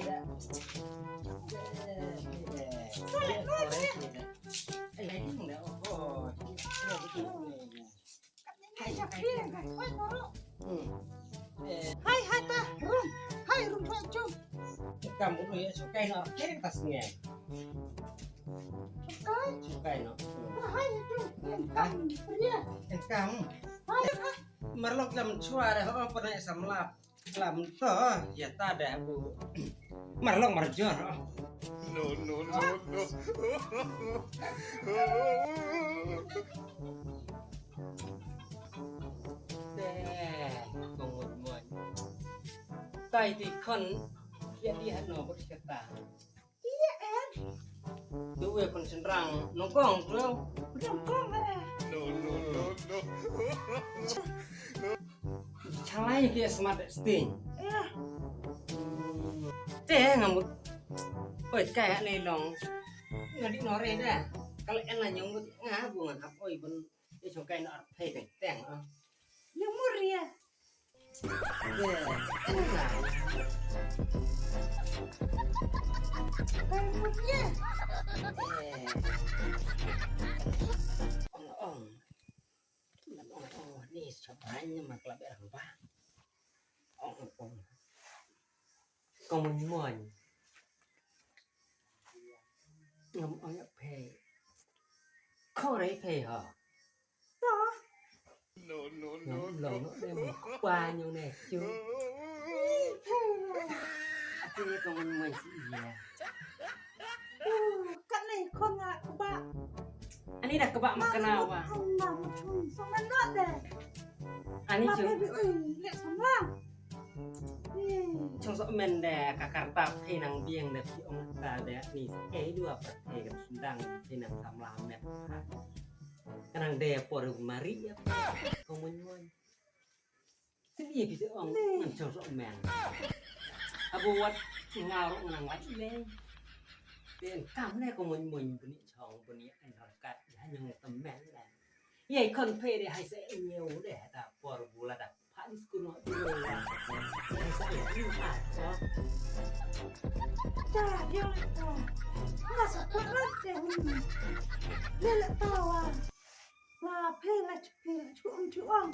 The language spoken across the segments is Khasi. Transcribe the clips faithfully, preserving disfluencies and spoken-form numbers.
Sorry, da. Sorry, sorry. Ai, ai, da. Oh, oh. Hmm. Hai, hai, ta, rung. Hai, rung, rung, rung. Kam ulu ya, sukai no, kering tas nge. Sukai? Sukai no. Ah, hai, itu. Kam, pria. Kam. Hai, hai. Marlok lam chua deh, oh, pernah samlap. Lam to, ya ta deh, bu. Marlok marjor, oh. No, no, no, no. Te, kong mut mut. Tai ti khon, ya di hat no bot kata. Iya, em. Tu we khon senrang, nongkong tu. Nongkong, eh. No, no, no, no. Chalai ki smart sting. Iya. Te ngamut. Oi, kai ha nei long. Ngadi nore da. Kalau en la nyong nga bu ngan hap oi bun. Ïa shong kai na arphew teng teng, ah. Ïa mur ïa. Ïa, enai. Kai mur ïa. Ïa. Ong, ong. Ong, ong, ong. Ni shop rang ma klab erang ba. Ong, ong. Kong Mon Mon. Ngam ong ïa phi. Kho rei phi ho. No, no, no, no. Long no de mo pa nyong ne chu. Ati kong Mon Mon si ïa. Kat nei khon nga kba. Ani da kba ma kana wa. Ani chu. Chong sok men de ka karta phi nang biang de phi ong ta de ni sa ke dua per phi kan sendang phi nang samla met. Ka nang de por mari ya. Ko mun mun. Sini phi ong ngan chong sok men. Abo wat ngaro nang lait le. Pen kam ne ko mun mun bni chong bni an rakat ya nyong temen le. Ye kon phi de hai se nyu de ta por bula da. Phan skul no dulu. Sa ïa ni ha. Ta ïa ta. Nga sa pyrot te. Ni la ta wa. La phi la chu phi la chu ong chu ong.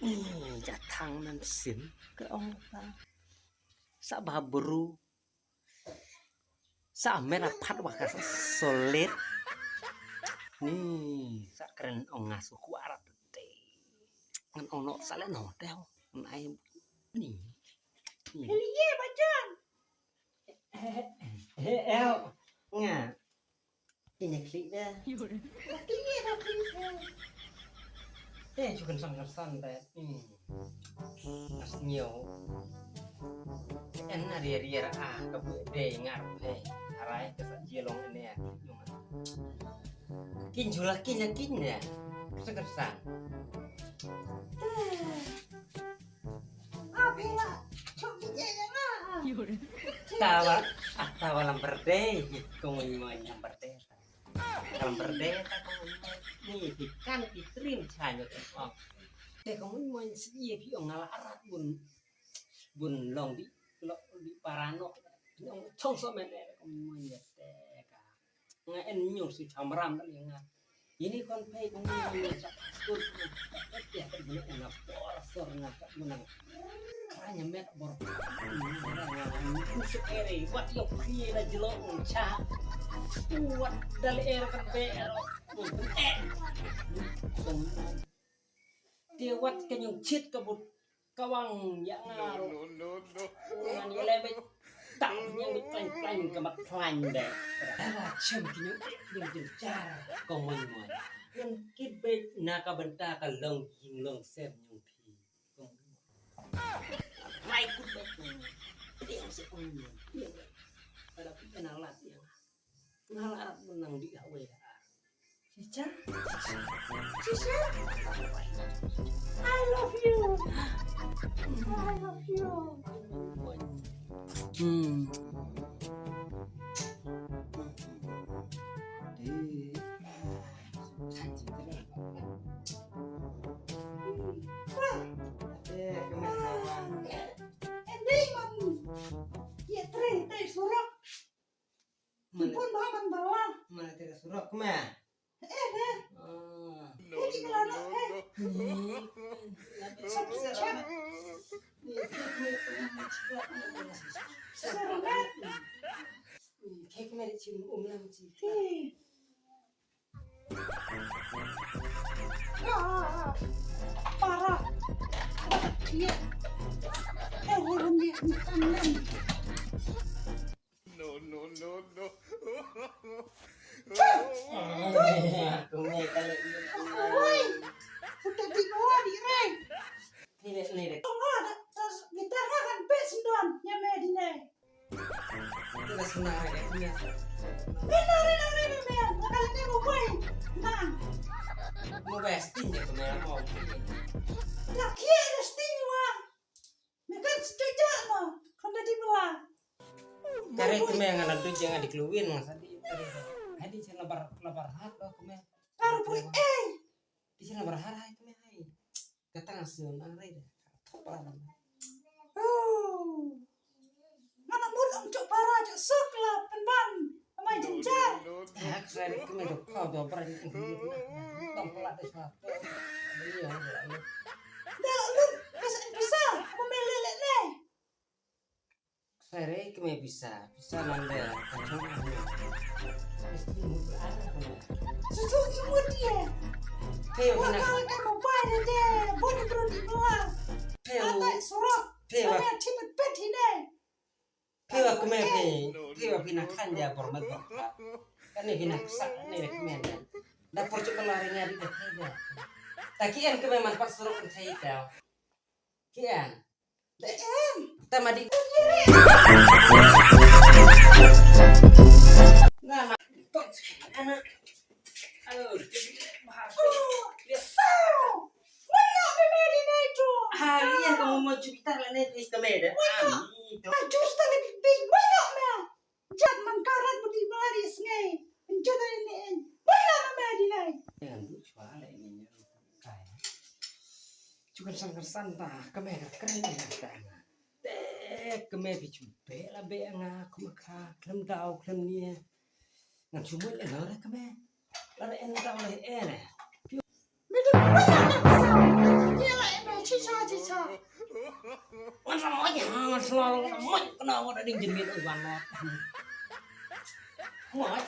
Ni ja thang nan sim ka ong ta. Sa ba bru. Sa mera phat wa ka sa solid. Ni sa kren ong nga su ku arat te. Ngan ong no sa le no te ho. Nai ni. Ni. Heli ye ba jan. He he el nga. Ini klik dah. Klik dah klik. Eh, chukan sang sang dah. Hmm. Nas nyo. En na ria ria ah ka bu dei ngar eh. Arai ka sa jilong ne. Kin jula kin ya kin ya. Sa ka sa. Apa ya? Chok di ya ya. Tawa, ah, tawa lam berde. Kong ni mo lam berde. Lam berde ta kong ni. Ni ikan itrim chanyo tong. Te kong ni mo si ye pi ong ngala arat bun. Bun long di, long di parano. Ong chong so men e kong ni mo ye te ka. Nga en nyu si chamram da nga. Ini kon pei kong ni sa skul. Te te ni nga por sor nga ka menang. Kra nyemet bor. Nga ni se eri wat yo phi la jelo cha. Wat dal er kan be er. Eh. Te wat ka nyung chit ka but ka wang ya nga ro. No, no, no. Ngan ïa leh beit tang nyung beit klan klan ka mat klan de. Ala chem ki nyung ek nyung jin jar ko mon mon. Ngan kit beit na ka bynta ka long jing long sem nyung phi. Ko mon mon. Lai kut beit ko mon mon. Tiang se ko mon mon. Tiang beit. Pada phi kena lat ya nga. Nga la rat menang di hawe. Chicha? Chicha? I love you. I love you. Hmm. Pun ba ban bala. Mana tira surok ma. Eh, eh. Ah. Eh, di bala, eh. Sab sab. Surok. Kek meri cim umlam ci. Eh. Para. Iya. Eh, orang dia makan. No, no, no, no. Oi. Udah di bawah di reng. Ni dek, ni dek. Tunggu, terus kita akan pes don. Ya, me di reng. Ito na suna ka ito na. Ito, ito, ito, ito, ito. Nakalimutan mo ba eh? Na. Mo ba sting ya kena mo. Laki ya sting wa. Mekan setuju no. Kau tadi bawa. Kare tu me nga na duja nga di kluin nga sadi. Hadi sina bar labar hat ba kume. Karo pui eh. Di sina bar har hai kume hai. Kata nga suna rai. Thok bar. Oh. Mana mut ong cok para cok sok la penban. Amai jenjar. Eh, kare tu me dok kau dok bar ni. Tong pula de sa. Iya, iya. Dah lu, bisa bisa. Apa mele le le. Sere keme bisa, bisa nanda kacang anu. Mesti mut anu keme. Susu imut dia. Teo kena. Wakal kan mobile dia, boleh berhenti doang. Teo. Atai surok. Teo. Mana cipet pet hine. Teo keme pe. Teo pina kan dia format. Kan ni pina kesak ni keme. Dapur cukup lari nyari dah teo. Takian keme manfaat surok kan saya teo. Kian. Em. Tama di. Nama. Aduh, jadi bahas. Oh, ya. Mana bebe di neto? Ah, iya, kamu mau cerita lah nih, di kamera. Mana? Ah, itu. Ah, cerita lebih big. Mana, mana? Jat man karat budi bari sngai. Jat ini. Mana, mana di nai? Yang lucu lah ini. Kyrsan kyrsan ta, kame ka kren ïa ta. Te kame phi ju beh la beh nga, kuma ka khlem daw khlem nia. Ngan ju mut ïa la re kame. La re en daw le en. Me de phi la na sa. Nia la en chi cha chi cha. Ngan sa mut ïa, ngan sa mut ïa, ngan sa mut ïa, kena wat ding jin mit wan mot. Mot.